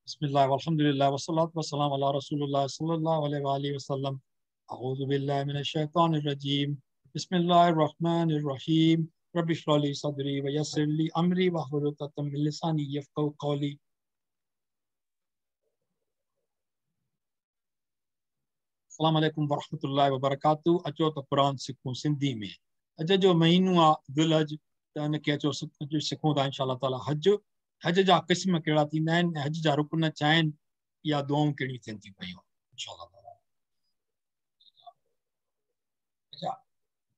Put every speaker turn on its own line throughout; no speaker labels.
बिस्मिल्लाह वल्हम्दुलिल्लाह वस्सलातु वस्सलाम अला रसूलिल्लाह सल्लल्लाहु अलैहि व आलिहि वसल्लम। अऊज़ु बिल्लाहि मिनश शैतानिर रजीम। बिस्मिल्लाहिर रहमानिर रहीम। रब्बि इश्रह ली सदरी व यस्सिर ली अमरी वहलुल उक़दतम मिन लिसानी यफ़क़हू क़ौली। अस्सलाम वालेकुम वरहमतुल्लाहि वबरकातुहू। अचो त क़ुरान सिखूं सिंधी में। अॼु जो महीनो आहे ज़ुलहज, त इन खे अचो सिखूं था इंशा ताला। हज हज जा क़िस्म कहिड़ा थींदा आहिनि, हज जा रुकन छा आहिनि, या दुआऊं कहिड़ियूं थियनि थियूं पयूं इंशा ताला। अच्छा,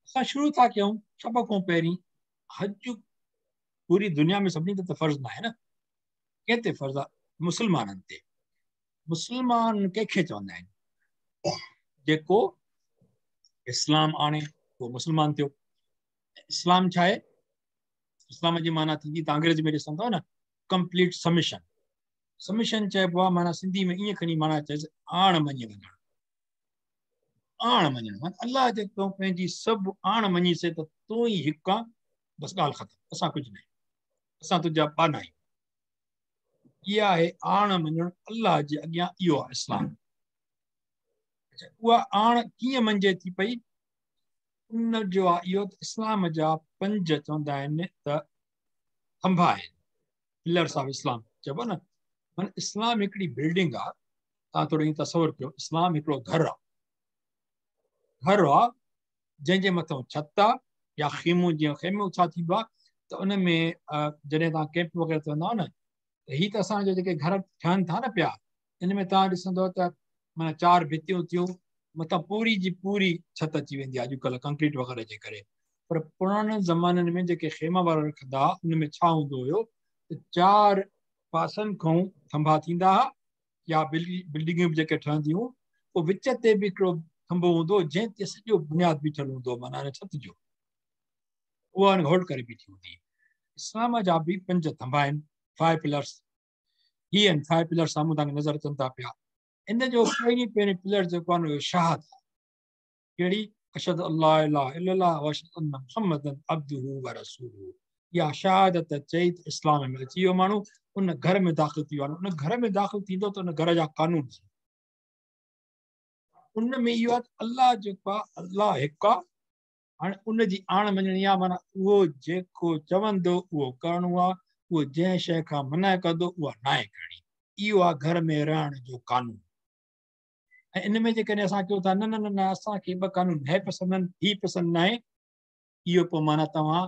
असां शुरू था कयूं सभ खां पहिरीं। हज पूरी दुनिया में सभिनी ते त फ़र्ज़ न आहे न, कंहिं ते फ़र्ज़ आहे? मुस्लमाननि ते। मुस्लमान कंहिंखे चवंदा आहिनि? जेको इस्लाम आणे उहो मुस्लमान थियो। इस्लाम छा आहे? इस्लाम जी माना थींदी, तव्हां अंग्रेज़ी में ॾिसंदव न, कंप्लीट सबमिशन। सबमिशन चइबो आहे माना सिंधी में ईअं खणी माना चइजे आण मञी वञणु, आण मञणु माना अलाह जे तूं पंहिंजी सभु आण मञीसे त तूं ई हिकु आहे, बसि ॻाल्हि ख़तमु, असां कुझु न आहियूं, असां तुंहिंजा ॿाना आहियूं। इहा आहे आण मञणु अलाह जे अॻियां, इहो आहे इस्लाम। अच्छा, उहा आण कीअं मञिजे थी पई, उन जो आहे इहो त इस्लाम जा पंज चवंदा आहिनि त थंभा आहिनि, पिलर्स ऑफ इस्लाम चइबो न। माना इस्लाम हिकिड़ी बिल्डिंग आहे, तव्हां थोरो ईअं तसवुर कयो, इस्लाम हिकिड़ो घर आहे, घर आहे जंहिंजे मथां छत आहे या ख़ेमो। जीअं ख़ेमो छा थींदो आहे त उन में जॾहिं तव्हां कैंप वग़ैरह ते वञंदा न, त हीअ त असांजा जेके घर ठहनि था न पिया, इन में तव्हां ॾिसंदव त माना चार भितियूं थियूं, मथां पूरी जी पूरी छत अची वेंदी आहे अॼुकल्ह कंक्रीट वग़ैरह जे करे। पर पुराणनि ज़माननि में जेके ख़ेमा वारा रखंदा हुआ, उन में छा हूंदो हुयो त चार पासनि खां थंभा थींदा हुआ या बिल्डिंगूं बि जेके ठहंदियूं, पोइ विच ते बि हिकिड़ो थंभो हूंदो जंहिं ते सॼो बुनियाद बीठल हूंदो, माना छत जो, उहा हुन होल्ड करे बीठी हूंदी। इस्लाम जा बि पंज थंभा आहिनि, 5 पिलर्स। हीअ आहिनि 5 पिलर्स, साम्हूं तव्हांखे नज़र अचनि था पिया। इन जो पहिरीं पहिरीं पिलर जेको आहे उहो शहादत आहे। कहिड़ी? अशहदु अल्ला इलाहा इल्लल्लाह व अशहदु अन्ना मुहम्मदन अब्दुहू व रसूलुहू। इहा शहादत चई त इस्लाम में अची वियो माण्हू, उन घर में दाख़िल थी वियो आहे। उन घर में दाख़िल थींदो त उन घर जा कानून, उन में इहो आहे त अलाह जेको आहे, अलाह हिकु आहे। हाणे उनजी आण मञणी आहे, माना उहो जेको चवंदो उहो करिणो आहे, उहो जंहिं शइ खां मना कंदो उहा नाहे करणी। इहो आहे घर में रहण जो कानून। ऐं इन में जेकॾहिं असां कयूं था न न न न असांखे ॿ कानून हे पसंदि आहिनि, हीअ पसंदि न आहे, इहो पोइ माना तव्हां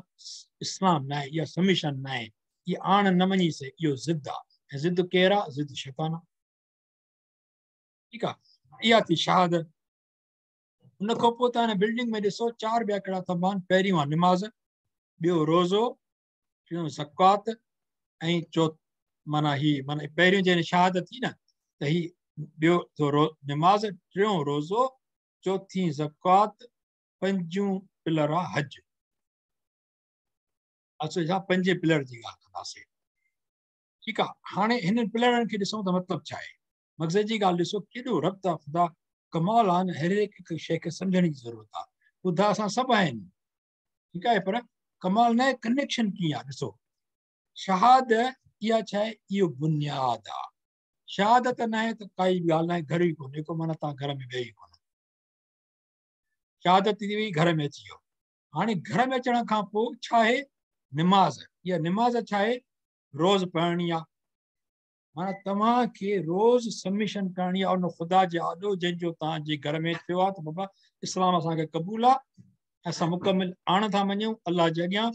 इस्लाम न आहे, इहा सबमिशन न आहे, इहा आण न मञीसे, इहो ज़िद आहे। ऐं ज़िद केरु आहे? ज़िद शैतान आहे। ठीकु आहे, इहा थी शहादत। उन खां पोइ तव्हां हिन बिल्डिंग में ॾिसो चार ॿिया कहिड़ा थंभा आहिनि। पहिरियों आहे निमाज़, ॿियो रोज़ो, टियों ज़कात ऐं चौथों माना हीअ माना पहिरियों जॾहिं शहादत थी न त हीअ ॿियो थो निमाज़, टियों रोज़ो, चौथी ज़कात, पंजों पिलर आहे हज। असां छा पंजे पिलर जी ॻाल्हि कंदासीं। ठीकु आहे, हाणे हिननि पिलरनि खे ॾिसूं त मतिलबु छा आहे। मक़सद जी ॻाल्हि ॾिसो केॾो रब्त आहे, ख़ुदा कमाल आहे न, हर हिकु शइ खे सम्झण जी ज़रूरत आहे। ॿुधा असां सभु आहिनि, ठीकु आहे, पर कमाल न आहे, कनेक्शन कीअं आहे ॾिसो। शहादत इहा छा आहे? इहो बुनियाद आहे। शहादत न आहे त काई बि ॻाल्हि न आहे, घर ई कोन्हे को, माना तव्हां घर में वेही कोन। शहादत थी वई, घर में अची वियो। हाणे घर में अचण खां पोइ छा आहे? निमाज़। इहा निमाज़ छा आहे? रोज़ पढ़णी आहे, माना तव्हांखे रोज़ सबमिशन करणी आहे उन ख़ुदा जे आॾो जंहिंजो तव्हांजे घर में थियो आहे त बाबा इस्लाम असांखे क़बूल आहे, असां मुकमिल आण था मञूं अलाह जे अॻियां।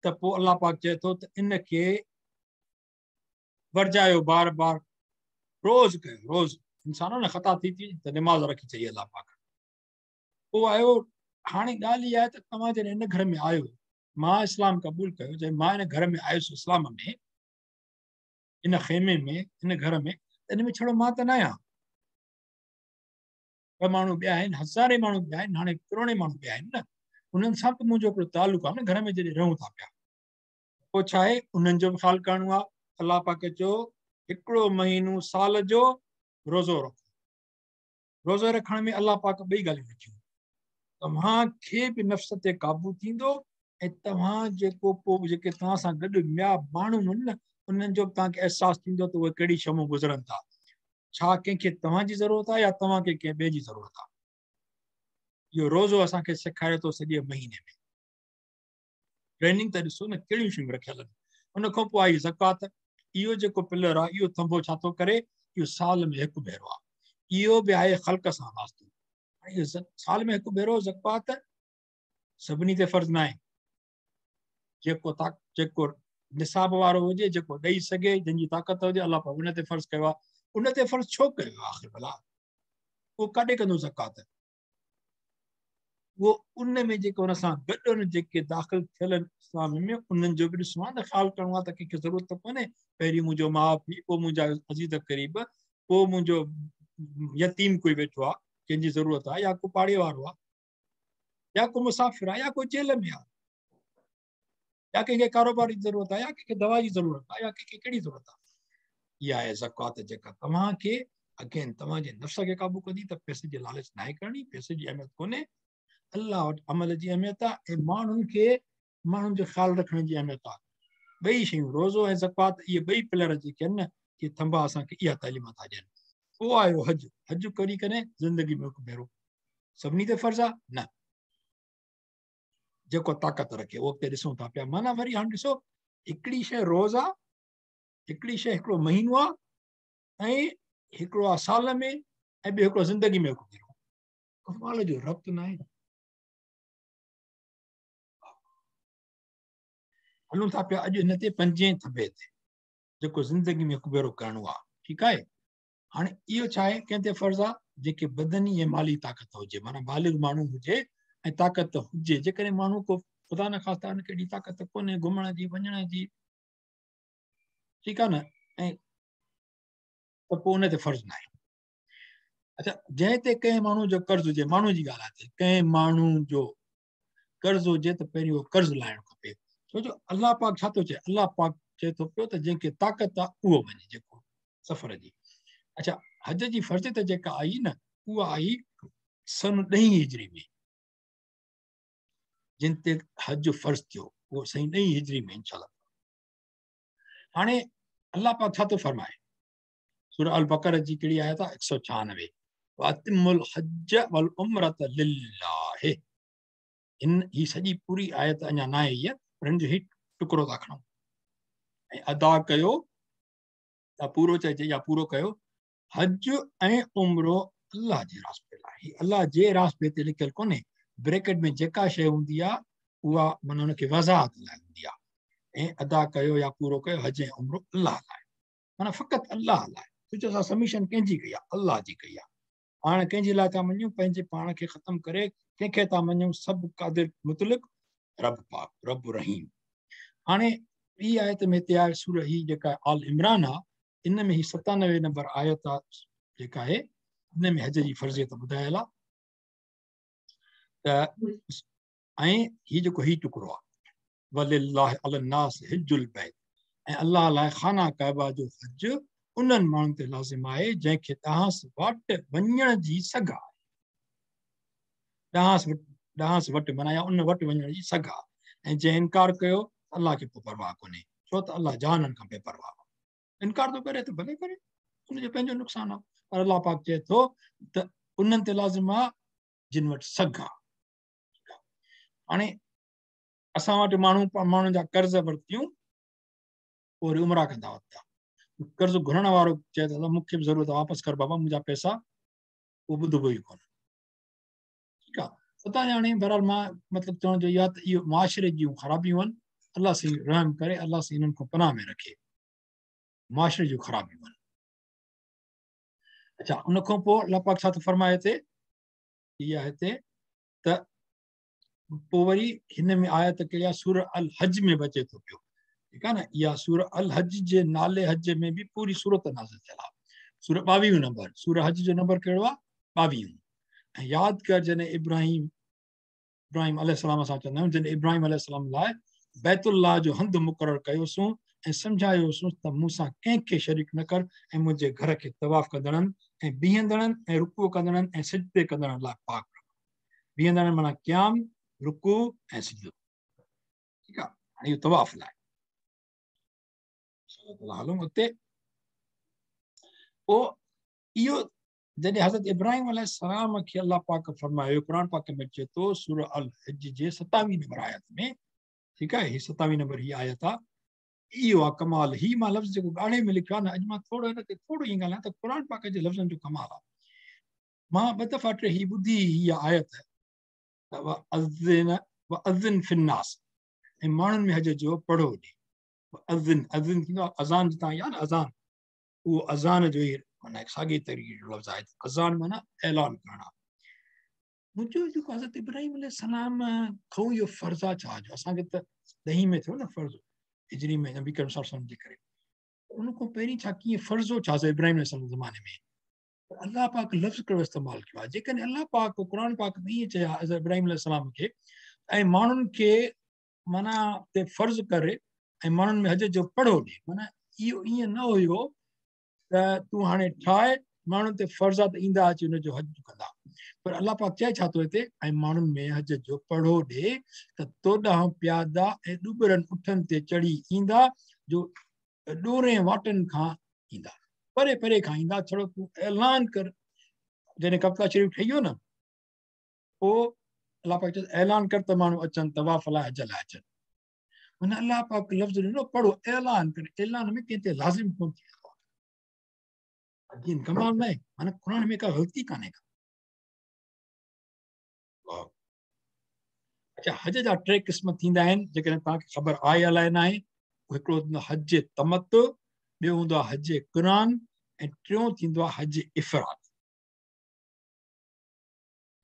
त पोइ अलाह पाक चए थो त इन खे वरजायो बार बार, रोज़ कयो, रोज़। इंसान न ख़ता थी थी त निमाज़ रखी छॾी अलाह पाक। पोइ आयो, हाणे ॻाल्हि इहा आहे त तव्हां जॾहिं हिन घर में आयो, मां इस्लाम क़बूल कयो, जॾहिं मां हिन घर में आयुसि इस्लाम में, इन ख़ेमे में, इन घर में, त इन में छड़ो मां त न आहियां, ॿ माण्हू ॿिया आहिनि, हज़ारे माण्हू ॿिया आहिनि, हाणे करोड़े माण्हू ॿिया आहिनि न, उन्हनि सां बि मुंहिंजो हिकिड़ो तालुक़ु आहे न, घर में जॾहिं रहूं था पिया। पोइ छा आहे? उन्हनि जो बि ख़्यालु करिणो आहे। अलाह पाक चयो हिकिड़ो महीनो साल जो रोज़ो रखो। रोज़ो रखण में अलाह पाक ॿई ॻाल्हियूं रखियूं, तव्हांखे बि नफ़्स ते क़ाबू थींदो ऐं तव्हां जेको पोइ जेके तव्हां सां गॾु ॿिया माण्हू आहिनि न, उन्हनि जो बि तव्हांखे अहसासु थींदो त उहे कहिड़ी शयूं गुज़रनि था। छा कंहिंखे तव्हांजी ज़रूरत आहे या तव्हांखे कंहिं ॿिए जी ज़रूरत आहे? इहो रोज़ो असांखे सेखारे थो सॼे महीने में। ट्रेनिंग त ॾिसो न कहिड़ियूं शयूं रखियल आहिनि। उन खां पोइ आई ज़कात। इहो जेको पिलर आहे, इहो थंभो छा थो करे? इहो साल में हिकु भेरो आहे। इहो बि आहे ख़ल्क सां वास्तो। इहो साल में हिकु भेरो ज़कात सभिनी ते फ़र्ज़ न आहे। जेको जेको निसाब वारो हुजे, जेको ॾेई सघे, जंहिंजी ताक़त हुजे, अलाह पाक उन ते फ़र्ज़ कयो आहे। उन ते फ़र्ज़ छो कयो आहे आख़िर भला? उहो काॾे कंदो ज़कात? उहो उन में जेको हुन सां गॾु आहिनि, जेके दाख़िल थियल आहिनि इस्लाम में, उन्हनि जो बि ॾिसणो आहे न, ख़्यालु करिणो आहे त कंहिंखे ज़रूरत त कोन्हे। पहिरीं मुंहिंजो माउ पीउ, पोइ मुंहिंजा अज़ीज़ क़रीब, पोइ मुंहिंजो यतीम कोई वेठो आहे कंहिंजी ज़रूरत आहे, या को पाड़े वारो आहे, या को मुसाफ़िर आहे, या को जेल में आहे, या कंहिंखे कारोबार जी ज़रूरत आहे, या कंहिंखे दवा जी ज़रूरत आहे, या कंहिंखे कहिड़ी ज़रूरत आहे। इहा आहे ज़कात जेका तव्हांखे अगेन तव्हांजे नफ़्स खे क़ाबू कंदी त पैसे जी लालच नाहे करणी, पैसे जी अहमियत कोन्हे, अलाह वटि अमल जी अहमियत आहे ऐं माण्हुनि खे माण्हुनि जो ख़्यालु रखण जी अहमियत आहे। ॿई शयूं रोज़ो ऐं ज़कात, इहे ॿई पिलर जेके आहिनि न, इहे थंभा असांखे इहा तालीम था ॾियनि। पोइ आयो हज। हज करी करे ज़िंदगी में हिकु भेरो सभिनी ते फ़र्ज़ आहे न, जेको ताक़त रखे उहो अॻिते ॾिसूं था पिया। माना वरी हाणे ॾिसो, हिकिड़ी शइ रोज़ आहे, हिकिड़ी शइ हिकिड़ो महीनो आहे, ऐं हिकिड़ो आहे साल में, ऐं ॿियो हिकिड़ो ज़िंदगी में हिकु भेरो। कमाल जो रब्त न आहे। हलूं था पिया अॼु हिन ते पंजे थंभे ते, जेको ज़िंदगी में हिकु भेरो करिणो आहे। ठीकु आहे। हाणे इहो छा आहे, कंहिं ते फ़र्ज़ आहे? जेके बदनी ऐं माली ताक़त हुजे, माना बालिग माण्हू हुजे ऐं ताक़त हुजे। जेकॾहिं माण्हू को ख़ुदा न ख़ास्ता हुनखे एॾी ताक़त कोन्हे घुमण जी, वञण जी, ठीकु आहे न, ऐं त पोइ उन ते फ़र्ज़ न आहे। अच्छा, जंहिं ते कंहिं माण्हू जो कर्ज़ हुजे, माण्हू जी ॻाल्हि आहे, कंहिं माण्हू जो कर्ज़ हुजे त पहिरीं उहो कर्ज़ लाहिणो खपे। छो जो अलाह पाक छा थो चए? अलाह पाक चए थो पियो त जंहिंखे ताक़त आहे उहो वञे जेको सफ़र जी। अच्छा, हज जी फ़र्ज़ियत जेका आई न, उहा आई सन ॾहीं हिजरी में, जिन ते हज जो फ़र्ज़ थियो उहो सही ॾहीं हिजरी में इंशाअल्लाह। हाणे अलाह पाक छा थो फरमाए? सूरह अल बकर जी कहिड़ी आयत आहे? 196, वातिमुल हज वल उमरत लिल्लाह। इन ही सॼी पूरी आयत अञा न आहे हीअ, पर हिन जो ही टुकड़ो था खणूं। ऐं अदा कयो या पूरो चइजे या पूरो कयो हज ऐं उमरो अलाह जे रास्ते लाइ। हीअ अलाह जे रास्ते ते लिखियल कोन्हे, ब्रैकेट में जेका शइ हूंदी आहे उहा माना हुनखे वज़ाहत लाइ हूंदी आहे। ऐं अदा कयो या पूरो कयो हज ऐं उमरो अलाह लाइ, माना फ़क़ति अलाह लाइ। छो असां सबमिशन कंहिंजी कई आहे? अलाह जी कई आहे। पाण कंहिंजे लाइ था मञूं? पंहिंजे पाण खे ख़तमु करे कंहिंखे था मञूं? सभु क़ादिर मुतलिक रब पाक, रब रहीम। हाणे ॿी आयत में हिते आहे सूरह ही जेका आल इमरान आहे, इन में ही 97 नंबर आयत आहे जेका आहे, इन में हज जी फ़र्ज़ियत ॿुधायल आहे। त ऐं हीउ जेको ही टुकड़ो आहे, वलिल्लाहि अलन नास हिज्जुल बैत, ऐं अलाह लाइ ख़ाना काबा जो हज उन्हनि माण्हुनि ते लाज़िम आहे जंहिंखे ॾांहंसि वटि वञण जी सघ आहे। ॾांहंसि वटि माना या उन वटि वञण जी सघ आहे। ऐं जंहिं इनकार कयो अलाह खे पोइ परवाह कोन्हे, छो त अलाह जहाननि खां बेपरवाह आहे। इनकार थो करे त भले करे, हुनजो पंहिंजो नुक़सानु आहे। पर अलाह पाक चए थो त उन्हनि ते लाज़िम आहे जिन वटि सघ आहे। हाणे असां वटि माण्हू माण्हुनि जा कर्ज़ वरितियूं, पोइ वरी उमरा कंदा वरिता। कर्ज़ घुरण वारो चए थो मूंखे बि ज़रूरत आहे, वापसि कर बाबा मुंहिंजा पैसा, उहो ॿुधबो ई कोन। ठीकु आहे, पता हाणे बहरहाल मां मतिलबु चवण जो इहो आहे त इहो मुआशिरे जूं ख़राबियूं आहिनि। अलाह साईं रहम करे, अलाह साईं इन्हनि खां पनाह में रखे, मुआशिरे जूं ख़राबियूं आहिनि। अच्छा, उन खां पोइ अलाह पाक छा थो फरमाए हिते? इहा हिते त पोइ वरी हिन में आयत कहिड़ी आहे? सूरह अल हज में बि अचे थो पियो, ठीकु आहे न। इहा सूरह अल हज जे नाले हज में बि पूरी सूरत नाज़िल थियल आहे। सूरह 22 नंबर, सूरह हज जो नंबर कहिड़ो आहे? 22। ऐं यादि कर जॾहिं इब्राहिम इब्राहिम अलैहिस्सलाम सां चवंदा आहियूं, जॾहिं इब्राहिम अलैहिस्सलाम लाइ बैतुल्लाह जो हंधु मुक़ररु कयोसीं ऐं सम्झायोसीं त मूंसां कंहिंखे शरीक न कर ऐं मुंहिंजे घर खे तवाफ़ कंदड़नि ऐं बीहंदड़नि ऐं रुकू कंदड़नि ऐं सिजदे कंदड़नि लाइ पाक रख। बीहंदड़नि माना क़याम, रुकू ऐं सिजदो। ठीकु आहे। हाणे इहो तवाफ़ लाइ हलूं अॻिते। पोइ इहो जॾहिं हज़रत इब्राहिम अलैहिस्सलाम खे अलाह पाक फरमायो, क़ुरान पाक में अचे थो सूरह अल हज जे 27 नंबर आयत में, ठीकु आहे, हीअ 27 नंबर हीअ आयत आहे। इहो आहे कमाल। हीअ मां लफ़्ज़ जेको ॻाढ़े में लिखियो आहे न, अॼु मां थोरो हिन ते थोरो ईअं ॻाल्हायां त क़ुरान पाक जे लफ़्ज़नि जो कमाल आहे। मां ॿ दफ़ा टे हीअ ॿुधी हीअ आयत त व अज़िन फिन्नास, ऐं माण्हुनि में हज जो पढ़ो ॾे। अज़िन, अज़िन थींदो आहे अज़ान, जितां आहे न अज़ान, उहो अज़ान जो ई माना साॻे तरीक़े जो लफ़्ज़ आहे। अज़ान माना ऐलान करणु आहे। मुंहिंजो जेको हज़रत इब्राहिम अलैहिस्सलाम खां इहो फ़र्ज़ आहे छा जो असांखे त ॾहीं में थियो न फ़र्ज़, हिजरी में नबी करीम सल्लल्लाहु अलैहि वसल्लम जे करे, उन खां पहिरीं छा कीअं फ़र्ज़ हो छा इब्राहिम अलैहिस्सलाम जे ज़माने में? अलाह पाक लफ़्ज़ कहिड़ो इस्तेमालु कयो आहे? जेकॾहिं अलाह पाक क़ुरान पाक में ईअं चयो आहे इब्राहिम अलैहिस्सलाम खे ऐं माण्हुनि खे माना ते फ़र्ज़ करे ऐं माण्हुनि में हज जो पढ़ो ॾे, माना इहो ईअं न हुयो त तूं हाणे ठाहे माण्हुनि ते फ़र्ज़ आहे त ईंदा अची हुनजो हज कंदा, पर अलाह पाक चए छा थो हिते, ऐं माण्हुनि में हज जो पढ़ो ॾे त तो ॾांहुं प्यादा ऐं ॾुबरनि उठनि ते चढ़ी ईंदा, जो ॾोरे वाटनि खां ईंदा, परे परे खां ईंदा। छड़ो तूं ऐलान कर। जॾहिं कब्ता शरीफ़ ठही वियो न, पोइ अलाह पाक चए ऐलान कर त माण्हू अचनि तवाफ़ लाइ, हज लाइ अचनि। माना अलाह पाक लफ़्ज़ ॾिनो पढ़ो, ऐलान कर। ऐलान में कंहिं ते लाज़िम कोन थी वेंदो आहे। कमाल न आहे, माना क़ुरान में का ग़लती कान्हे का। अच्छा, हज जा टे क़िस्म थींदा आहिनि, जेकॾहिं तव्हांखे ख़बर आहे अलाए न आहे। हिकिड़ो थींदो आहे हज तमत, ॿियो हूंदो आहे हज क़ुरान, ऐं टियों थींदो आहे हज इफ़राद।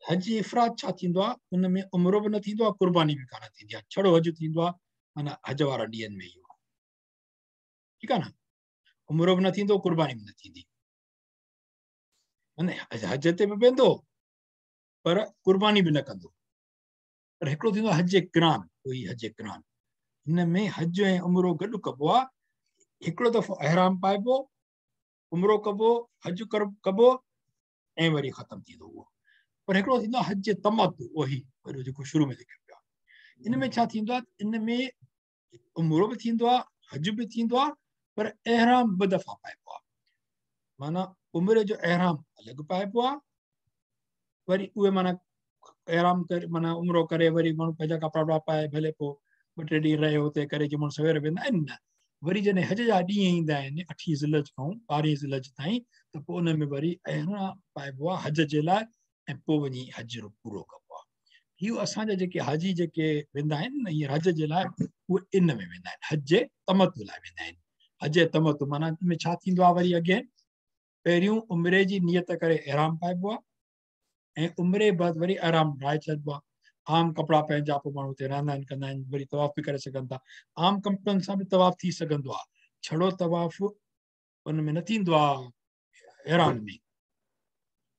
हज इफ़राद छा थींदो आहे? उन में उमिरो बि न थींदो आहे, क़ुर्बानी बि कान थींदी आहे, छड़ो हज थींदो आहे, माना हज वारा ॾींहंनि में इहो, ठीकु आहे न। उमिरो बि न थींदो, क़ुर्बानी बि न थींदी, माना हज ते बि वेंदो पर क़ुर्बानी बि न कंदो। पर हिकिड़ो थींदो आहे हज किरान, उहो हज किरान, हिन में हज ऐं उमिरो गॾु कबो आहे। हिकिड़ो दफ़ो अहराम पाइबो, उमिरो कबो, हज कबो ऐं वरी ख़तमु थींदो उहो। पर हिकिड़ो थींदो आहे हज तमत, उहो ई वॾो जेको शुरू में लिखियो पियो आहे। इन में छा थींदो आहे? इन में उमिरो बि थींदो आहे, हज बि थींदो आहे, पर अहराम ॿ दफ़ा पाइबो आहे। माना उमिरे जो अहराम अलॻि पाइबो आहे, वरी उहे माना अहराम करे माना उमिरो करे वरी माण्हू पंहिंजा कपिड़ा वपिड़ा पाए भले पोइ ॿ टे ॾींहं रहे हुते करे, जीअं माण्हू सवेरे वेंदा आहिनि न, वरी जॾहिं हज जा ॾींहं ईंदा आहिनि 8 ज़िलज खां 12 ज़िलज ताईं, त पोइ उन में वरी अहराम पाइबो आहे हज जे लाइ ऐं पोइ वञी हज पूरो कबो आहे। इहो असांजा जेके हाजी जेके वेंदा आहिनि न हींअर हज जे लाइ, उहे इन में वेंदा आहिनि, हज तमत लाइ वेंदा आहिनि। हज तमत माना में छा थींदो आहे? वरी अगेन पहिरियों उमिरे जी नियत करे अहराम पाइबो आहे ऐं उमिरे बाद वरी अहराम लाहे छॾिबो आहे। आम कपिड़ा पंहिंजा पोइ माण्हू हुते रहंदा आहिनि, कंदा आहिनि, वरी तवाफ़ बि करे सघनि था। आम कपिड़नि सां बि तवाफ़ थी सघंदो आहे, छड़ो तवाफ़ उन में न थींदो आहे अहराम में,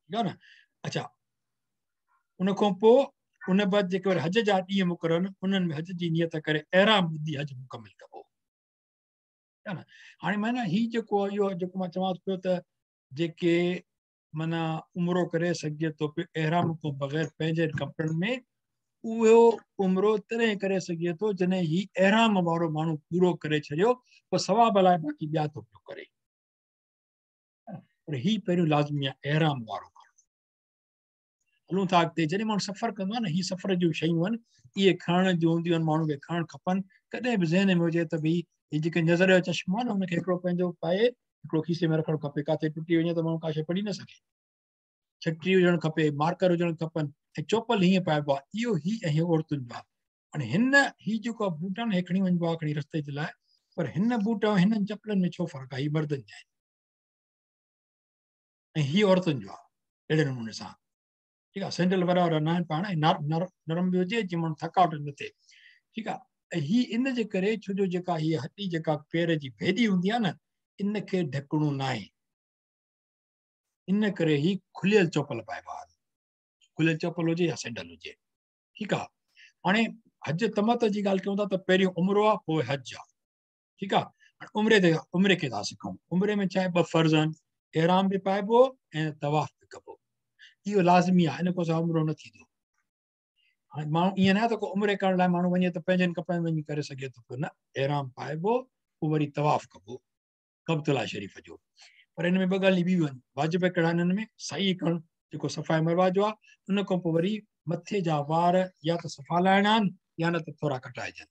ठीकु आहे न। अच्छा, उन खां पोइ उन बाद जेके वरी हज जा ॾींहं मुक़ररु आहिनि, उन्हनि में हज जी नियत करे अहराम ॿुधी हज मुकमिल कबो, ठीकु आहे न। हाणे माना हीउ जेको इहो जेको मां चवां थो पियो त जेके माना उमिरो करे सघिजे थो पियो अहराम खां बग़ैर पंहिंजे कपिड़नि में, उहो उमिरो तॾहिं करे सघिजे थो जॾहिं हीउ अहराम वारो माण्हू पूरो करे छॾियो, पोइ सवाब लाइ बाक़ी ॿिया थो पियो करे। पर हीउ पहिरियों लाज़मी आहे अहराम वारो करणु। हलूं था अॻिते। जॾहिं माण्हू सफ़र कंदो आहे न, हीअ सफ़र जूं शयूं आहिनि, इहे खणण जूं हूंदियूं आहिनि, माण्हू खे खणणु खपनि। कॾहिं बि ज़हन में हुजे त भई हीअ जेके नज़र जो चश्मो आहे न, हुनखे हिकिड़ो पंहिंजो पाए हिकिड़ो खीसे में रखणु खपे, किथे टुटी वञे त माण्हू का शइ पढ़ी न सघे। छटरी हुजणु खपे, मार्कर हुजणु खपनि, ऐं चोपल हीअं पाइबो आहे। इहो ही ऐं औरतुनि जो आहे। हाणे हिन हीउ जेको आहे बूट आहे न, हे खणी वञिबो आहे खणी रस्ते जे लाइ, पर हिन बूट ऐं हिननि चपलनि में छो फ़र्क़ु आहे? हीउ मर्दनि जा आहिनि ऐं हीउ औरतुनि जो आहे। अहिड़े नमूने सां, ठीकु आहे। सैंडल वॾा वॾा न आहिनि पाइणा, ऐं नरम बि हुजे, जीअं माण्हू थकावट न थिए, ठीकु आहे। ऐं हीउ इन जे करे छो जो जेका हीअ हॾी जेका पेर जी भेॾी हूंदी आहे न, इन खे ढकणो न आहे, इन करे ही खुलियल चोपल पाइबो आहे, खुलियल चोपल हुजे या सैंडल हुजे, ठीकु आहे। हाणे हज तमत जी ॻाल्हि कयूं था त पहिरियों उमिरो आहे, पोइ हज आहे, ठीकु आहे। हाणे उमिरे ते उमिरे खे था सिखूं। उमिरे में छा आहे? ॿ फ़र्ज़ आहिनि, अहराम बि पाइबो ऐं तवाफ़ बि कबो। इहो लाज़मी आहे, इन खां सवाइ उमिरो न थींदो। हाणे माण्हू ईअं न आहे त को उमिरे करण लाइ माण्हू वञे त पंहिंजनि कपिड़नि में वञी करे सघे थो पियो, न, एहराम पाइबो पोइ वरी तवाफ़ कबो कबतुल्ला शरीफ़ जो। पर हिन में ॿ ॻाल्हियूं ॿियूं आहिनि, वाजिब कहिड़ा आहिनि हिन में? सही करणु जेको सफ़ा मरवा जो आहे, उन खां पोइ वरी मथे जा वार या त सफ़ा लाहिणा आहिनि या न त थोरा कटाइजनि।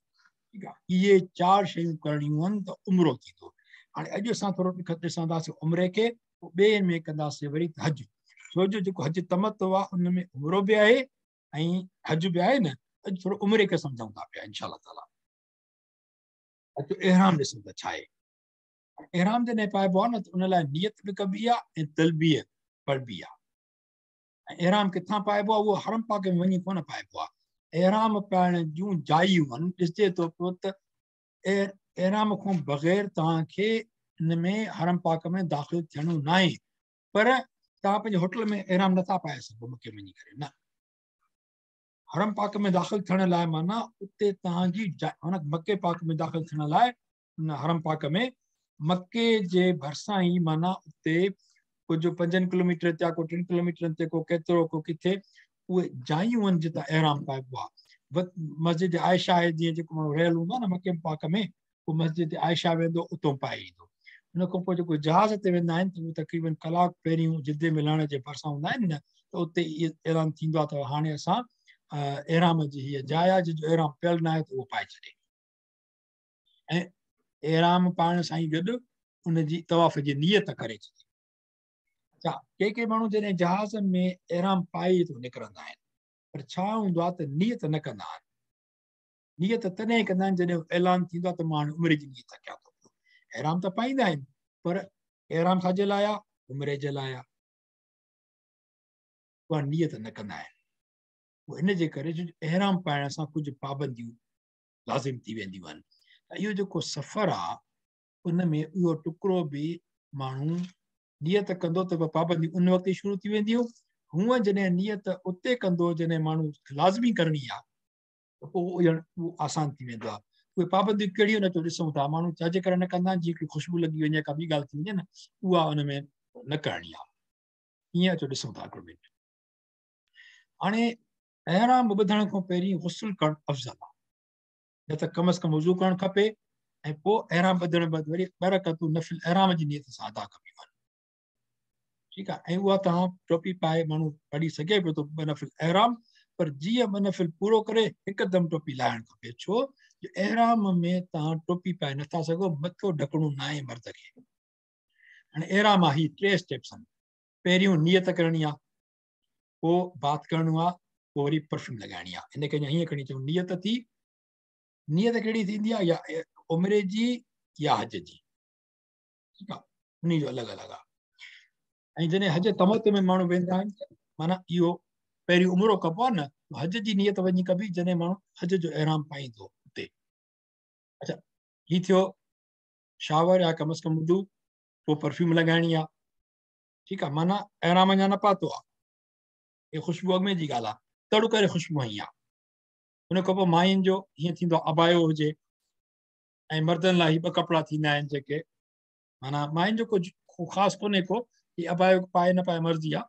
ठीकु आहे, इहे चारि शयूं करणियूं आहिनि त उमिरो थींदो। हाणे अॼु असां थोरो ॾिसंदासीं उमिरे खे, पोइ ॿिए में कंदासीं वरी हज। छो जो जेको हज तमतो आहे उन में उमिरो बि आहे ऐं हज बि आहे न। अॼु थोरो उमिरे खे सम्झूं था पिया इंशा ताला। अचो एहराम ॾिसूं त छा आहे। एहराम जॾहिं पाइबो आहे न त उन लाइ नियत बि कबी आहे ऐं तलबीअ पढ़बी आहे। ऐं एहराम किथां पाइबो आहे? उहो हरम पाक में वञी कोन पाइबो आहे। एहराम पाइण जूं जायूं आहिनि, ॾिसजे थो पियो त एहराम खां बग़ैर तव्हांखे हिन में हरम पाक में दाख़िल थियणो न आहे। पर तव्हां पंहिंजे होटल में एहराम नथा पाए सघो मके वञी करे, न। हरम पाक में दाख़िल थियण लाइ माना उते तव्हांजी माना मके पाक में दाख़िल थियण लाइ उन हरम पाक में मके जे भरिसां ई माना उते कुझु 5 किलोमीटर ते को 3 किलोमीटर ते को केतिरो को किथे उहे जायूं आहिनि जितां एहराम पाइबो आहे। मस्जिद आयशा आहे, जीअं जेको माण्हू रहियल हूंदो आहे न मके पाक में, पोइ मस्जिद आयशा वेंदो उतां पाए ईंदो। उन खां पोइ जेको जहाज़ ते वेंदा आहिनि त उहे तक़रीबन कलाक पहिरियों जिदे में लहण जे भरिसां हूंदा आहिनि न, त उते इहो ऐलान थींदो आहे त हाणे असां एहराम जी हीअ जाइ आहे, जंहिंजो एहराम पियल न आहे त उहो पाए छॾे। ऐं एहराम पाइण सां ई गॾु उनजी तवाफ़ जी नियत करे छॾे। अच्छा, के के माण्हू जॾहिं जहाज़ में एहराम पाए त निकिरंदा आहिनि, पर छा हूंदो आहे त नियत न कंदा आहिनि। नियत तॾहिं कंदा आहिनि जॾहिं ऐलान थींदो आहे त मां हाणे उमिरे जी नियत कयां थो पियो। एहराम त पाईंदा आहिनि, पर एहराम छाजे लाइ आहे? उमिरे जे लाइ आहे। उहा नियत न कंदा आहिनि। पोइ हिन जे करे जो एहराम पाइण सां कुझु पाबंदियूं लाज़िम थी वेंदियूं आहिनि। त इहो जेको सफ़र आहे उन में उहो टुकड़ो बि माण्हू नियत कंदो त पाबंदियूं उन वक़्तु ई शुरू थी वेंदियूं। हूअं जॾहिं नियत उते कंदो जॾहिं माण्हू लाज़मी करणी आहे त पोइ उहो आसान थी वेंदो आहे। उहे पाबंदियूं कहिड़ियूं न ॾिसूं था, माण्हू छाजे करे न कंदा आहिनि, जीअं हिकिड़ी ख़ुशबू लॻी वञे का ॿी ॻाल्हि थी वञे न, उहा उन में न करणी आहे। ईअं अचो ॾिसूं था हिकिड़ो मिंट। हाणे एहराम ॿधण खां पहिरीं गुस्ल करणु अफ़ज़ल आहे, न त कम अज़ कम वुज़ू करणु खपे ऐं पोइ एहराम ॿधण बाद वरी ॿ रकतूं नफ़िल एहराम जी नियत सां अदा कबियूं आहिनि। ठीकु आहे, ऐं उहा तव्हां टोपी पाए माण्हू पढ़ी सघे पियो थो ॿ नफ़िल एहराम, पर जीअं ॿ नफ़िल पूरो करे हिकदमि टोपी लाहिणु खपे। छो जो एहराम में तव्हां टोपी पाए नथा सघो, मथो ढकणो न आहे मर्द खे। हाणे एहराम आहे, हीअ टे स्टेप्स आहिनि। पहिरियों नियत करणी आहे, पोइ बात करणो आहे, पोइ वरी परफ्यूम लॻाइणी आहे। हिनखे अञा हीअं खणी चऊं, नियत थी, नियत कहिड़ी थींदी आहे? या उमिरे जी या हज जी। ठीकु आहे, उन जो अलॻि अलॻि आहे। ऐं जॾहिं हज तमत में माण्हू वेंदा आहिनि त माना इहो पहिरीं उमिरो कबो आहे न, हज जी नियत वञी कबी जॾहिं माण्हू हज जो एहराम पाईंदो उते। अच्छा, हीअ थियो शावर या कम अज़ कम वुज़ू, पोइ परफ्यूम लॻाइणी आहे। ठीकु आहे, माना एहराम अञा न पातो आहे, हीअ ख़ुशबू अॻु में जी ॻाल्हि आहे, तड़ु करे ख़ुशबू हई आहे। उन खां पोइ माइनि जो हीअं थींदो आहे अबायो हुजे, ऐं मर्दनि लाइ ॿ कपिड़ा थींदा आहिनि जेके माना माइनि जो कुझु ख़ासि कोन्हे को, हीअ अबायो पाए न पाए मर्ज़ी आहे,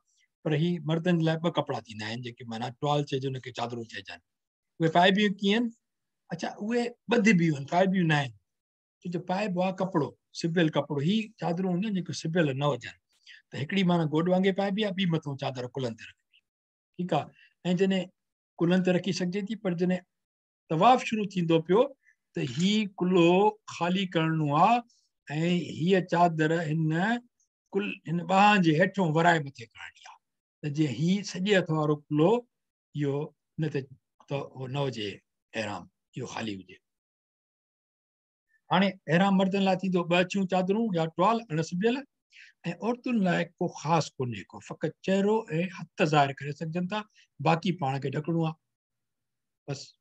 पर हीअ मर्दनि जे लाइ ॿ कपिड़ा थींदा आहिनि जेके माना टुआल चइजे हुनखे, चादरूं चइजनि। उहे पाइबियूं कीअं? अच्छा, उहे ॿधिबियूं आहिनि, पाइबियूं न आहिनि। छो जो पाइबो आहे कपिड़ो, सिबियल कपिड़ो। हीअ चादरूं हूंदियूं आहिनि जेके सिबियल न हुजनि, त हिकिड़ी माना गोॾ वांगे पाइबी आहे, ॿी मथां चादर कुल्हनि ते रखबी। ठीकु आहे, ऐं जॾहिं कुल्हनि ते रखी सघिजे थी, पर जॾहिं तवाफ़ शुरू थींदो पियो त हीअ कुल्हो ख़ाली करिणो आहे ऐं हीअ चादर हिन कुल हिन ॿांह जे हेठों वराए मथे करणी आहे, त जीअं हीअ सॼे हथ वारो कुल्हो इहो न त न हुजे एहराम, इहो ख़ाली हुजे। हाणे एहराम मर्दनि लाइ थींदो ॿ अछियूं चादरूं या टुआल अणसिबियल, ऐं औरतुनि लाइ को ख़ासि कोन्हे को, फ़क़ति चहिरो ऐं हथ ज़ाहिर करे सघजनि था, बाक़ी पाण खे ढकणो आहे बसि।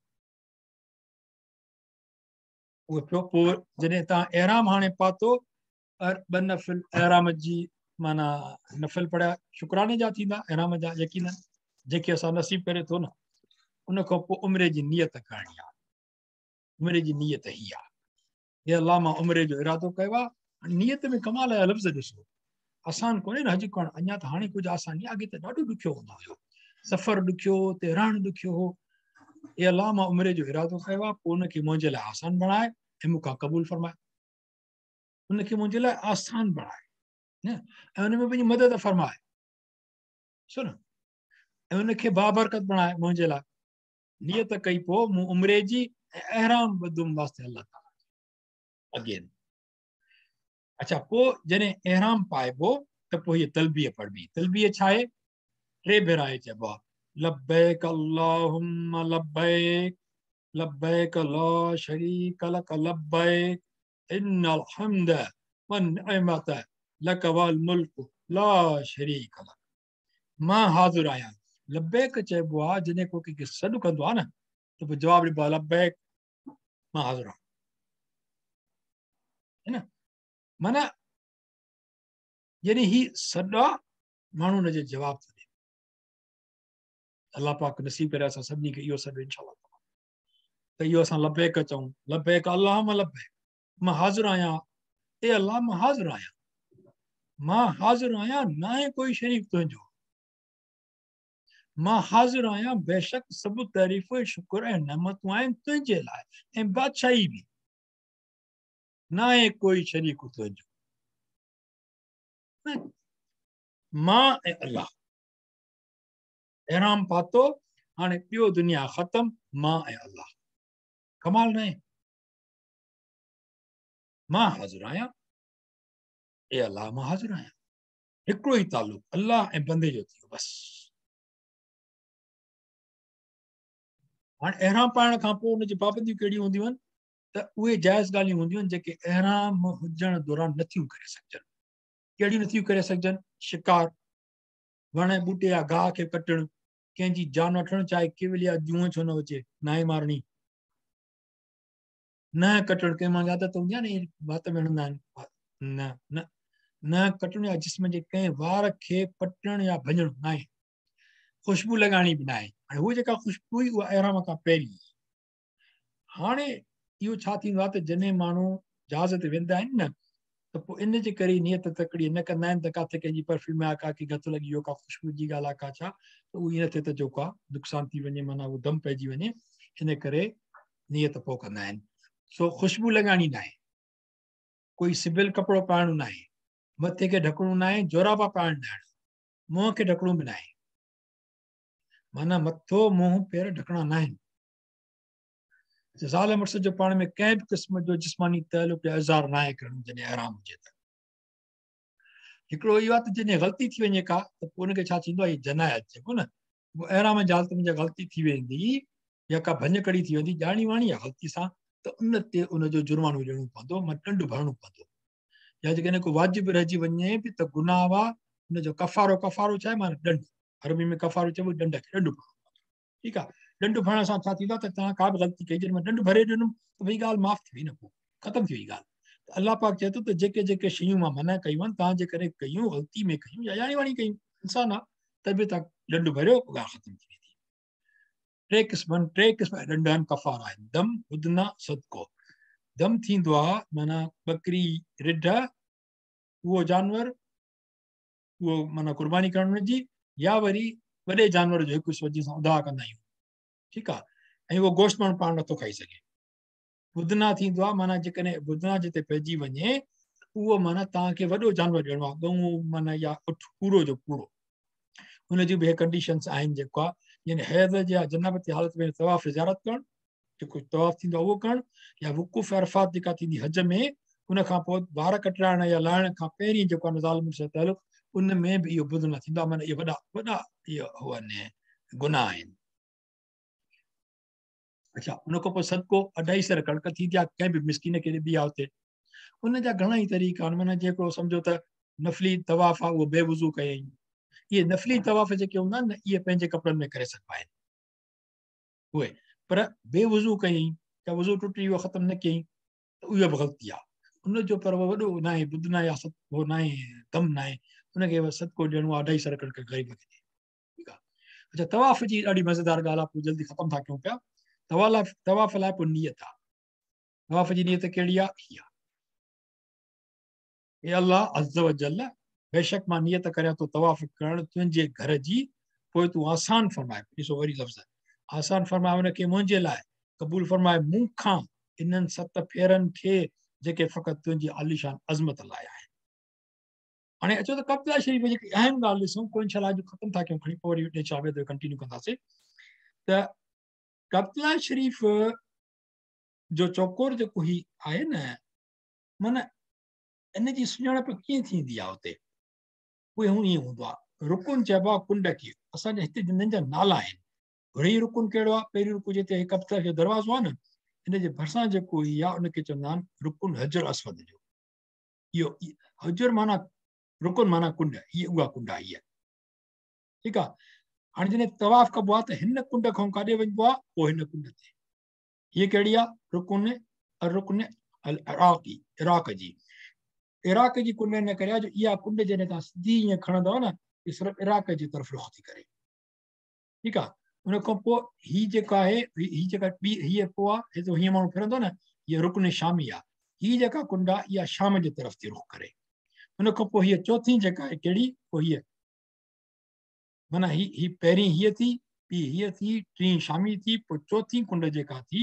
उहो पियो। पोइ जॾहिं तव्हां एहराम हाणे पातो, पर ॿ नफ़िल एहराम जी माना नफ़िल पढ़िया शुक्राने जा थींदा एहराम जा, यकीनन जंहिंखे असां नसीब करे थो न। उन खां पोइ उमिरे जी नियत करणी आहे। उमिरे जी नियत हीअ आहे, हे अलाह मां उमिरे जो इरादो कयो आहे। नियत में कमाल जा लफ़्ज़ ॾिसो, आसान कोन्हे न हज करणु, अञा त हाणे कुझु आसानी आहे, अॻे त ॾाढो ॾुखियो हूंदो हुयो, सफ़र ॾुखियो हो, उते रहणु ॾुखियो हो। ए अल्लाह, मां उम्रे जो इरादो कयो आहे, पोइ उनखे मुंहिंजे लाइ आसान बणाए ऐं मूंखां क़बूल फरमाए। उनखे मुंहिंजे लाइ आसान बणाए न, ऐं उन में पंहिंजी मदद फरमाए, ॾिसो न, ऐं उनखे बाबरकत बणाए मुंहिंजे लाइ। नियत कई पोइ मूं उम्रे जी ऐं अहराम ॿधुमि वास्ते अल्लाह ताला अगेन। अच्छा, पोइ जॾहिं अहराम पाइबो त पोइ हीअ तलबिया पढ़बी। तलबिया छा आहे? टे भेरा चइबो आहे, लब्बैक अल्लाहुम्मा लब्बैक, लब्बैक ला शरीक लक लब्बैक, इन्नल हम्द वन निअमत लक वल मुल्क ला शरीक लक। मां हाज़िर आहियां। लब्बैक चइबो आहे जॾहिं को कंहिंखे सॾु कंदो आहे न, त पोइ जवाबु ॾिबो आहे लब्बैक, मां हाज़िर आहियां, है न। माना जॾहिं ही सॾु आहे, माण्हू हुनजे जवाबु थो ॾिए। अल्लाह पाक नसीब करे असां सभिनी खे इहो सॾु इंशाअल्लाह। त इहो असां लब्बैक चऊं, लब्बैक अल्लाहुम्मा लब्बैक, मां हाज़िर आहियां, ए अल्लाह मां हाज़िर आहियां, मां हाज़िर आहियां, न आहे कोई शरीक तुंहिंजो, मां हाज़िर आहियां, बेशक सभु तारीफ़ शुक्र ऐं नेमतूं आहिनि तुंहिंजे लाइ ऐं बादशाही बि, न आहे कोई शरीक तुंहिंजो, मां ऐं अल्लाह। अहराम पातो, हाणे ॿियो दुनिया ख़तम, मां ऐं अल्लाह। कमाल न आहे? मां हाज़िर आहियां, ए अल्लाह मां हाज़िर आहियां। हिकिड़ो ई तालुक़ अल्लाह ऐं बंदे जो थी वियो बसि। हाणे अहराम पाइण खां पोइ हुनजी पाबंदियूं कहिड़ियूं हूंदियूं आहिनि? त उहे जाइज़ ॻाल्हियूं हूंदियूं आहिनि जेके अहराम हुजण दौरान नथियूं करे सघिजनि। कहिड़ियूं नथियूं करे सघिजनि? शिकार, वण ॿूटे या घाह खे कटणु, कंहिंजी जान वठणु, चाहे केवल या जूअ छो न हुजे, नाहे मारणी, न कटणु। कंहिं माण्हू जी आदत हूंदी आहे न, वात में हणंदा आहिनि, न न न कटणु या जिस्म जे कंहिं वार खे पटणु या भञणु नाहे। ख़ुशबू लॻाइणी बि नाहे। हाणे उहा जेका ख़ुशबू हुई उहा अहराम खां पहिरीं। हाणे इहो छा थींदो आहे त जॾहिं माण्हू जहाज़ ते वेंदा आहिनि न, त पोइ इन जे करे नियत तकड़ी न कंदा आहिनि त किथे कंहिंजी परफ्यूम आहे, का गथ लॻी वियो, का ख़ुशबू जी ॻाल्हि आहे, का छा, त उहो ईअं न थिए त जेको आहे नुक़सानु थी वञे, माना उहो दम पइजी वञे, इन करे नियत पोइ कंदा आहिनि। सो ख़ुशबू लॻाइणी न आहे, कोई सिबिल कपिड़ो पाइणो न आहे, मथे खे ढकणो न आहे, जोराबा पाइण न आहिनि, मुंहं खे ढकणो बि न आहे, माना मथो मुंहुं पेर ढकणा न आहिनि। ज़ाल मुड़ुस जो पाण में कंहिं बि क़िस्म जो जिस्मानी तालुक़ या इज़हार न आहे करणो जॾहिं आराम हुजे त। हिकिड़ो इहो आहे त जॾहिं ग़लती थी वञे का, त पोइ हुनखे छा थींदो आहे, जनायत चइबो न, पोइ अहराम जी हालत में ग़लती थी वेंदी या का भञकड़ी थी वेंदी ॼाणी वाणी या ग़लती सां, त उन ते उनजो जुर्मानो ॾियणो पवंदो, माना ॾंड भरणो पवंदो। या जेकॾहिं को वाजिब रहिजी वञे बि त गुनाह आहे, हुनजो कफ़ारो, कफ़ारो छा आहे? माना ॾंड, अरबी में कफ़ारो चइबो ॾंड खे, ॾंड भरणो पवंदो। ठीकु आहे, ॾंड भरण सां छा थींदो आहे त तव्हां का बि ग़लती कई, जॾहिं मां ॾंड भरे ॾिनमि त भई ॻाल्हि माफ़ थी वई न, पोइ ख़तमु थी वई ॻाल्हि। त अल्लाह पाक चए थो त जेके जेके शयूं मां मना कयूं आहिनि, तव्हां जेकॾहिं कयूं, ग़लती में कयूं या ॼाणी वाणी कयूं, इंसान आहे, त बि तव्हां ॾंड भरियो, ॻाल्हि ख़तमु थी वेंदी। टे क़िस्म ॾंड आहिनि, कफ़ारा आहिनि, दम, हुदना, सदको। दम थींदो आहे माना बकरी, रिढ, उहो जानवर, उहो माना क़ुर्बानी करणु हुनजी, या वरी वॾे जानवर जो हिकु हिसो जीअं असां उधा कंदा आहियूं, ठीकु आहे, ऐं उहो गोश्त माण्हू पाण नथो खाई सघे। बुधना थींदो आहे माना जेकॾहिं बुधना जिते पइजी वञे, उहो माना तव्हांखे वॾो जानवर ॾियणो आहे, ॻऊं माना या उठ पूरो जो पूरो। हुनजी बि कंडीशन्स आहिनि जेको आहे, यानी हैज़ या जनाबत जी हालत में तवाफ़ ज़ियारत करणु, जेको तवाफ़ थींदो आहे उहो करणु, या वुकूफ़ अरफ़ात जेका थींदी हज में, उन खां पोइ वार कटाइण या लाहिण खां पहिरीं जेको आहे ज़ाल मुड़ुस जो तालुक़, उन में बि इहो बुधना थींदो आहे, माना इहे वॾा वॾा इहो आहिनि गुनाह आहिनि। अच्छा, उन खां पोइ सदको 2.5 सेर कणिक थींदी आहे, कंहिं बि मिसकीन खे ॾिबी आहे हुते। उनजा घणा ई तरीक़ा आहिनि, माना जेको सम्झो त नफ़ली तवाफ़ आहे उहो बेवुज़ू कयईं। इहे नफ़ली तवाफ़ जेके हूंदा आहिनि न, इहे पंहिंजे कपिड़नि में करे सघिबा आहिनि उहे, पर बेवुज़ू कयईं या वुज़ू टुटी वियो ख़तमु न कयईं त उहो बि ग़लती आहे उनजो। पर उहो वॾो न आहे बुधना या उहो न आहे, दम न आहे, हुनखे सदको ॾियणो आहे 2.5 सेर कणिक ग़रीब खे, ठीकु आहे। अच्छा, तवाफ़ जी ॾाढी मज़ेदार ॻाल्हि आहे, पोइ जल्दी ख़तमु था कयूं पिया। तवाफ़ लाइ पोइ नियत आहे। तवाफ़ जी नियत कहिड़ी आहे? हीअ आहे, ए अल्लाह अज़्ज़ व जल, बेशक मां नियत करियां थो तवाफ़ करणु तुंहिंजे घर जी, पोइ तूं आसान फरमाए। ॾिसो वरी लफ़्ज़, आसान फरमाए उनखे मुंहिंजे लाइ, क़बूल फरमाए मूं खां इन्हनि सत फेरनि खे जेके फ़क़ति तुंहिंजी आलीशान अज़मत लाइ आहिनि। हाणे अचो त कब्ला शरीफ़ जी अहम ॻाल्हि ॾिसूं, पोइ इंशाअल्लाह अॼु ख़तमु था कयूं, खणी पोइ वरी टे चार बजे कंटिन्यू कंदासीं। त कब्ला शरीफ़ जो चौकोर जेको ही आहे न, माना इन जी सुञाणप कीअं थींदी आहे हुते, उहे ईअं हूंदो आहे। रुकुन चइबो आहे कुंड खे, असांजे हिते जिन जा नाला आहिनि, वरी रुकुन कहिड़ो आहे, पहिरियों रुकुन जिते कब्ला जो दरवाज़ो आहे न, इन जे भरिसां जेको ई आहे उनखे चवंदा आहिनि रुकुन हजर अस्वद जो। इहो हजर माना रुकुन माना कुंड, हीअ उहा कुंड आहे हीअ, ठीकु आहे। हाणे जॾहिं तवाफ़ कबो आहे त हिन कुंड खां काॾे वञिबो आहे, पोइ हिन कुंड ते। हीअ कहिड़ी आहे? रुकुन रुकुन अल इराक़ी, इराक़ जी। इराक़ जी कुंड इन करे आहे जो इहा कुंड जॾहिं तव्हां सिधी ईअं खणंदव न, इहा सिर्फ़ु इराक़ जी तरफ़ रुख थी करे, ठीकु आहे। उनखां पोइ हीअ जेका आहे, हीअ जेका ॿी हीअ पोइ आहे, हिते हीअं माण्हू फिरंदो न, हीअ रुकुन शामी आहे। हीअ जेका कुंड आहे इहा शाम जे तरफ़ थी रुख करे। उनखां पोइ हीअ चौथी जेका आहे कहिड़ी, पोइ हीअ माना ही ही पहिरीं हीअ थी, ॿी हीअ थी, टीं शामी थी, पोइ चौथी कुंड जेका थी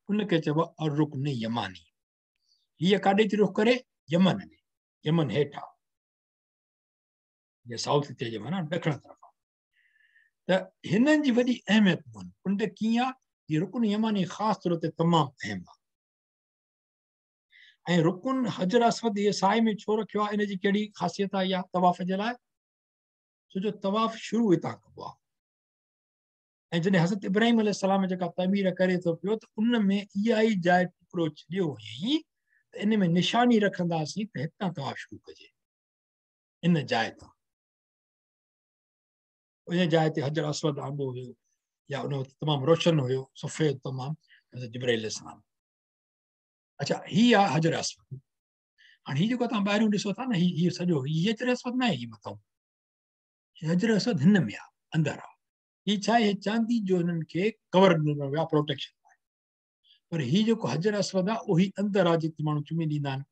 उनखे चइबो आहे रुकुन यमानी। हीअ काॾे थी रुख करे? यमन ॾे, यमन हेठि आहे, साउथ चइजे माना ॾखण तरफ़ आहे। त हिननि जी वॾी अहमियत कोन्हे। कुंड कीअं आहे? हीअ रुकुन यमानी ख़ासि तौर ते तमामु अहम आहे। ऐं रुकुन हजर अस्वद इहे साए में छो रखियो आहे, इन जी कहिड़ी ख़ासियत आहे इहा तवाफ़ जे लाइ? छो जो तवाफ़ शुरू हितां कबो आहे। ऐं जॾहिं हज़रत इब्राहिम अलैहिस्सलाम जेका तमीर करे थो पियो त उन में इहा ई जाइ टुकड़ो छॾियो हुयईं त इन में निशानी रखंदासीं त हितां तवाफ़ शुरू कजे, इन जाइ तां। उन जाइ ते हजर अस्वद आंदो हुयो या उन वक़्तु तमामु रोशन हुयो, सफ़ेद तमामु, हज़रत जिब्राईल अलैहिस्सलाम। अच्छा, हीअ आहे हजर अस्वद। हाणे हीअ जेको तव्हां ॿाहिरियों ॾिसो था न, हीअ हीअ सॼो हीअ हजर अस्वद न आहे, हीअ मथां हजर अस्वद हिन में आहे, अंदरि आहे। हीअ छा आहे? चांदी जो हिननि खे कवर ॾिनो वियो आहे प्रोटेक्शन लाइ। पर हीअ जेको हजर अस्वद आहे उहो ई अंदरि आहे, जिते माण्हू चुमी ॾींदा आहिनि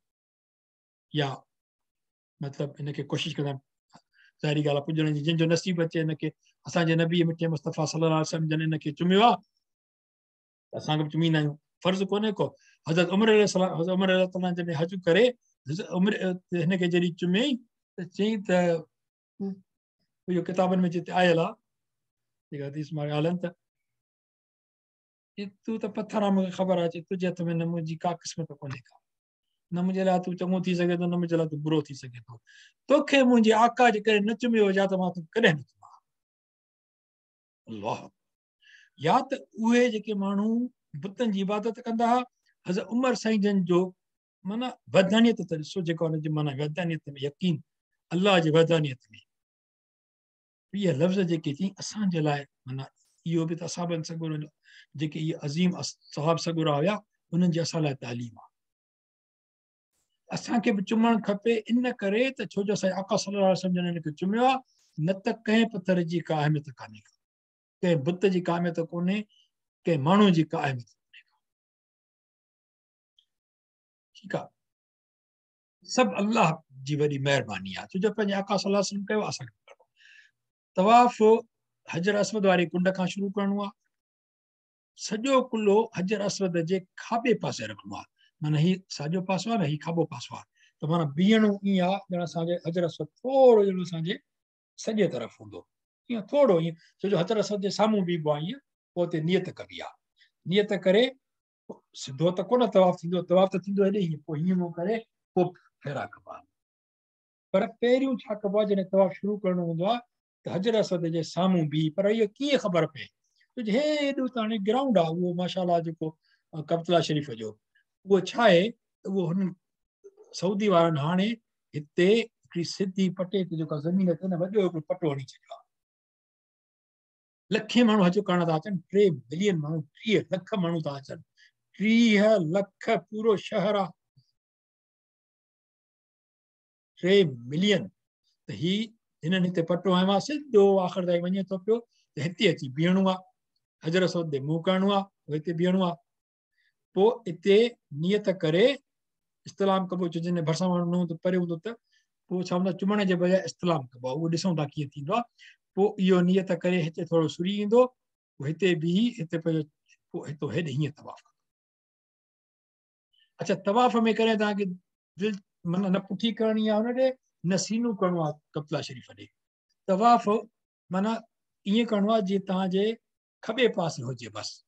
या मतिलबु हिनखे कोशिशि कंदा आहिनि, ज़ाहिरी ॻाल्हि आहे पुॼण जी, जंहिंजो नसीब अचे हिनखे। असांजे नबी मिठे मुस्तफ़ा सल्लल्लाहु अलैहि वसल्लम जन हिनखे चुमियो आहे, असां बि चुमींदा आहियूं, फ़र्ज़ु कोन्हे को। हज़रत उमर हज़रत उमर जॾहिं हज करे, हज़रत उमर हिनखे जॾहिं चुमियईं त चयईं त इहो किताबनि में जिते आयल आहे, जेका हदीस मां ॻाल्हि आहिनि, त तूं त पथर आहे, मूंखे ख़बर आहे, तुंहिंजे हथ में न मुंहिंजी का क़िस्मत कोन्हे का, न मुंहिंजे लाइ तूं चङो थी सघे थो, न मुंहिंजे लाइ तूं बुरो थी सघे थो। तोखे मुंहिंजे आका जे करे न चुमियो हुजे त मां तोखे कॾहिं न चुमां। अल्लाह। या त उहे जेके माण्हू बुतनि जी इबादत कंदा हुआ, हज़रत उमर साईं जन जो माना वहदानियत त ॾिसो, जेका हुनजी माना वहदानियत में यकीन, अल्लाह जी वहदानियत में इहे लफ़्ज़ जेके थी असांजे लाइ माना इहो बि त असाबनि सॻोरनि जेके इहे अज़ीम साहब सॻोरा हुया, उन्हनि जी असां लाइ तालीम आहे। असांखे बि चुमणु खपे इन करे त छो जो असांजे आका सल्लल्लाहु अलैहि वसल्लम जन हिनखे चुमियो आहे, न त कंहिं पथर जी का अहमियत कान्हे का, कंहिं बुत जी का अहमियत कोन्हे, कंहिं माण्हू जी का अहमियत कोन्हे का, ठीकु आहे। सभु अल्लाह जी वॾी महिरबानी आहे, छो जो पंहिंजे आका सल्लल्लाहु अलैहि वसल्लम कयो, असांखे करिणो। तवाफ़ हजर अस्वद वारी कुंड खां शुरू करिणो आहे, सॼो कुल्हो हजर अस्वद जे खाॿे पासे रखिणो आहे, माना हीअ साॼो पासो आहे न, हीअ खाॿो पासो आहे, त माना बीहणो ईअं आहे ॼण असांजे हजर अस्वद थोरो ॼण असांजे सॼे तरफ़ हूंदो, ईअं थोरो ईअं, छो जो हजर अस्वद जे साम्हूं बीहबो आहे ईअं, पोइ हुते नियत कबी आहे, नियत करे सिधो त कोन तवाफ़ थींदो, तवाफ़ त थींदो हेॾे ईअं, पोइ हीअं करे पोइ फेरा कबा आहिनि। पर पहिरियों छा कबो आहे, जॾहिं तवाफ़ शुरू करिणो हूंदो आहे त हजर अस्वद जे साम्हूं बीह, पर इहो कीअं ख़बर पए? हेॾो त हाणे ग्राउंड आहे उहो माशाअल्लाह जेको कब्तला शरीफ़ जो, उहो छा आहे, उहो हुननि सऊदी वारनि हाणे हिते हिकिड़ी सिधी पटे ते जेका ज़मीन ते न वॾो हिकिड़ो पटो हणी छॾियो आहे। लखे माण्हू हज करण था अचनि, 3 मिलियन माण्हू, 30 लख माण्हू था अचनि, 30 लख पूरो शहर आहे, 3 मिलियन। त ही हिननि हिते पटो हणियो आहे, सिधो आख़िर ताईं वञे थो पियो, त हिते अची बीहणो आहे, हजर अस्वद ते मुंहुं करिणो आहे, हिते बीहणो आहे, पोइ हिते नियत करे इस्तिलाम कबो, छो जॾहिं भरिसां माण्हू न हूंदो परे हूंदो त पोइ छा हूंदो आहे, चुमण जे बजाए इस्तिलाम कबो आहे, उहो ॾिसूं था कीअं थींदो आहे। पोइ इहो नियत करे हिते थोरो सुरी ईंदो, पोइ हिते बीही हिते पंहिंजो पोइ हितो हेॾे हीअं तवाफ़ कंदो। अच्छा, तवाफ़ में कॾहिं तव्हांखे दिलि माना न पुठी करणी आहे हुन ॾे, न सीनो करिणो आहे कबला शरीफ़ ॾे। तवाफ़ माना ईअं करिणो आहे जीअं तव्हांजे खॿे पासे हुजे बसि,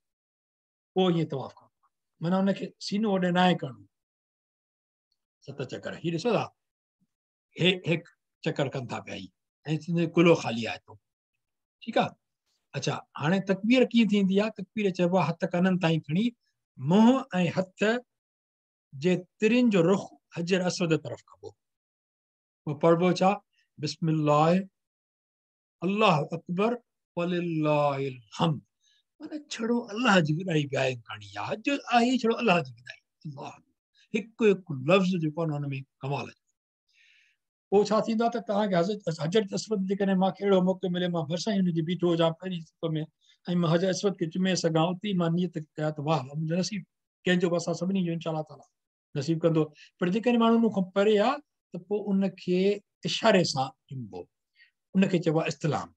पोइ ईअं तवाफ़ करिणो आहे, माना हुनखे सीनो होॾे न आहे करिणो। 7 चकर हीअ ॾिसो था, हे हिकु चकर कनि था पिया हीअ, ऐं कुल्हो ख़ाली आहे तो, ठीकु आहे। अच्छा, हाणे तकबीर कीअं थींदी आहे? तकबीर चइबो आहे हथ कननि ताईं खणी मुंहुं ऐं हथ जे तिरिनि जो रुख हजर असवद तरफ़ कबो। पोइ पढ़िबो छा? बिस्मिल्लाह अल्लाह अकबर वलिल्लाहिल हम्द। माना छड़ो अल्लाह जी वॾाई बयान करणी आहे, हज आहे छड़ो अल्लाह जी वॾाई। अल्लाह हिकु हिकु लफ़्ज़ जेको आहे हुन में कमाल जो। पोइ छा थींदो आहे त तव्हांखे हजर असवद जेकॾहिं मूंखे अहिड़ो मौक़ो मिले, मां भरिसां ई हुनजे बीठो हुजां पहिरीं सफ़ में ऐं मां हजर असवद खे चुमे सघां, उते ई मां नियत कयां त वाह, मुंहिंजो नसीब कंहिंजो बि असां सभिनी जो इंशा ताला नसीब कंदो। पर जेकॾहिं माण्हू हुन खां परे आहे त पोइ उनखे इशारे सां चुमबो, उनखे चइबो आहे इस्तिलाम।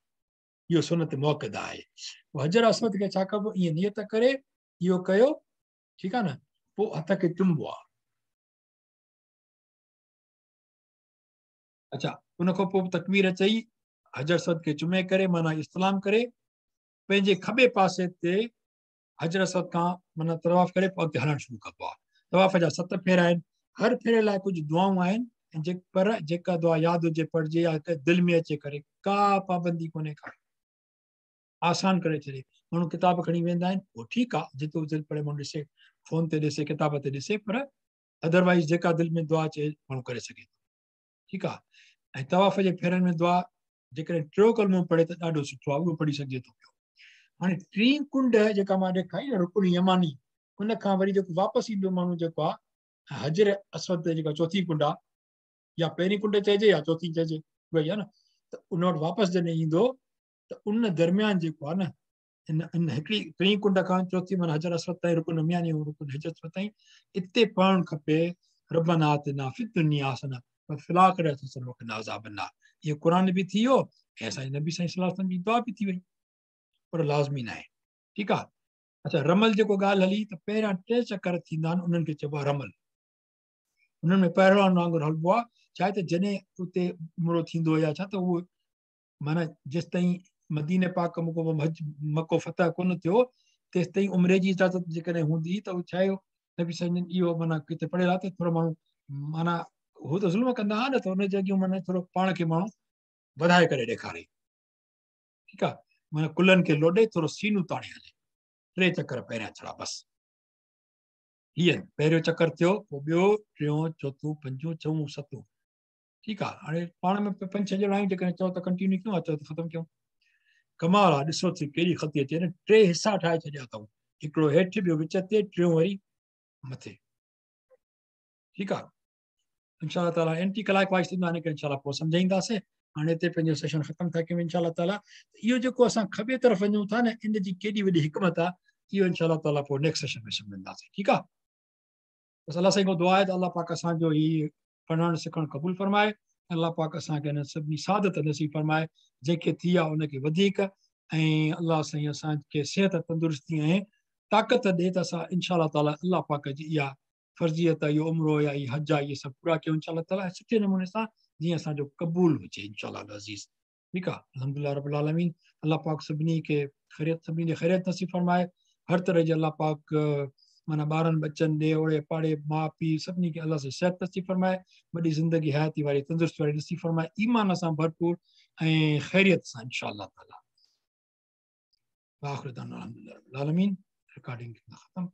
इहो सुनत मुअक्कदा आहे। पोइ हजर असवद खे छा कबो? ईअं नियत करे इहो कयो, ठीकु आहे न, पोइ हथ खे चुमबो आहे। अच्छा, उनखां पोइ तकबीर चई, हजर असवद खे चुमे करे माना इस्तिलाम करे, पंहिंजे खॿे पासे ते हजर असवद खां माना तवाफ़ करे पोइ अॻिते हलणु शुरू कबो आहे। तवाफ़ जा 7 फेरा आहिनि, हर फेरे लाइ कुझु दुआऊं आहिनि, ऐं पर जेका दुआ यादि हुजे पढ़िजे या दिलि में अचे करे, का पाबंदी कोन्हे का, आसान करे छॾे। माण्हू किताब खणी वेंदा आहिनि, उहो ठीकु आहे, जेतिरो दिलि पढ़े माण्हू ॾिसे, फ़ोन ते ॾिसे, किताब ते ॾिसे, पर अदरवाइज़ जेका दिलि में दुआ अचे माण्हू करे सघे थो, ठीकु आहे। ऐं तवाफ़ जे फेरनि में दुआ जेकॾहिं टियों कलमो पढ़े त ॾाढो सुठो आहे, उहो पढ़ी सघिजे थो पियो। हाणे टीं कुंड जेका मां ॾेखारी न रुकुन यमानी, उन खां वरी जेको वापसि ईंदो माण्हू जेको आहे हजर असवद ते जेका चौथी कुंड आहे, या पहिरीं कुंड चइजे या चौथी चइजे, उहा ई आहे न, त उन वटि वापसि जॾहिं ईंदो त उन दरमियान जेको आहे न, इन इन हिकिड़ी टीं कुंड खां चौथी माना हजर असवद ताईं, रुकुन यमानी रुकुन हजर असवद ताईं, इते पढ़णु खपे रब्बना आतिना फिद दुनिया हसना व फिल आखिरति हसना व क़िना अज़ाबन नार। इहो क़ुर बि थी वियो ऐं असांजे नबी साईं सल्लल्लाहु अलैहि वसल्लम जी दुआ बि थी वई, पर लाज़मी न आहे, ठीकु आहे। अच्छा, रमल जेको ॻाल्हि हली त पहिरियां 3 चकर थींदा आहिनि, उन्हनि खे चइबो आहे रमल। उन्हनि में पहलवान वांगुरु हलबो आहे, छा त जॾहिं उते उमिरो थींदो या छा त उहो माना जेसि ताईं मदीने पाक में हज मको फतह कोन थियो तेसि ताईं उमिरे जी इजाज़त जेकॾहिं हूंदी त उहो छा आहियो नबी साईं जन इहो माना किथे पढ़ियल आहे त थोरो माण्हू माना हू त ज़ुल्म कंदा हुआ न, त हुन जे अॻियां माना थोरो पाण खे माण्हू वधाए करे ॾेखारे, ठीकु आहे, माना कुल्हनि खे लोॾे थोरो सीनो ताणे हले, 3 चकर पहिरियां छड़ा बसि। हीअ पहिरियों चकर थियो, पोइ ॿियो, टियों, चोथों, पंजों, छहों, सतों, ठीकु आहे। हाणे पाण में 5-6 ॼणा आहियूं, जेकॾहिं चओ त कंटिन्यू कयूं, चओ त ख़तमु कयूं। कमाल आहे, ॾिसो त केॾी ख़ती अचे न, 3 हिसा ठाहे छॾिया अथऊं, हिकिड़ो हेठि, ॿियो विच ते, टियों वरी मथे, ठीकु आहे। इंशा ताला एंटी क्लॉक वाइज़ थींदो आहे, हिन करे इंशा पोइ सम्झाईंदासीं। हाणे हिते पंहिंजो सेशन ख़तमु था कयूं इंशा ताला। इहो जेको असां खॿे तरफ़ वञूं था न, इन जी केॾी वॾी हिकमत आहे, इहो इंशा ताला पोइ नेक्स्ट सेशन में सम्झंदासीं, ठीकु आहे। बसि अलाह साईं खां दुआ आहे त अलाह पाक असांजो हीउ पढ़णु सिखणु क़बूल फरमाए, अलाह पाक असांखे हिन सभिनी सादत नसीब फरमाए, जंहिंखे थी आहे उनखे वधीक, ऐं अलाह साईं असांखे सिहत तंदुरुस्ती ऐं ताक़त ॾे त असां इंशा ताला अलाह पाक जी इहा फ़र्ज़ियत आहे, इहो उमिरो या इहा हज आहे, इहे सभु पूरा कयूं इंशा ताला सुठे नमूने सां, जीअं असांजो क़बूल हुजे इंशा अज़ीज़, ठीकु आहे। अल्हम्दुलिल्लाह रब्बिल आलमीन। अलाह पाक सभिनी खे ख़ैरियत, सभिनी खे ख़ैरियत नसीब फरमाए, हर तरह जे अलाह पाक माना ॿारनि बच्चनि ॾे, ओड़े पाड़े, माउ पीउ सभिनी खे अलाह साईं सिहत नसीब फरमाए, वॾी ज़िंदगी हयाती वारी तंदुरुस्ती वारी नसीब फरमाए, ईमान सां भरपूर ऐं ख़ैरियत सां इंशा ताला। आख़िर दाना अल्हम्दुलिल्लाह रब्बिल आलमीन। रिकॉर्डिंग ख़त्म।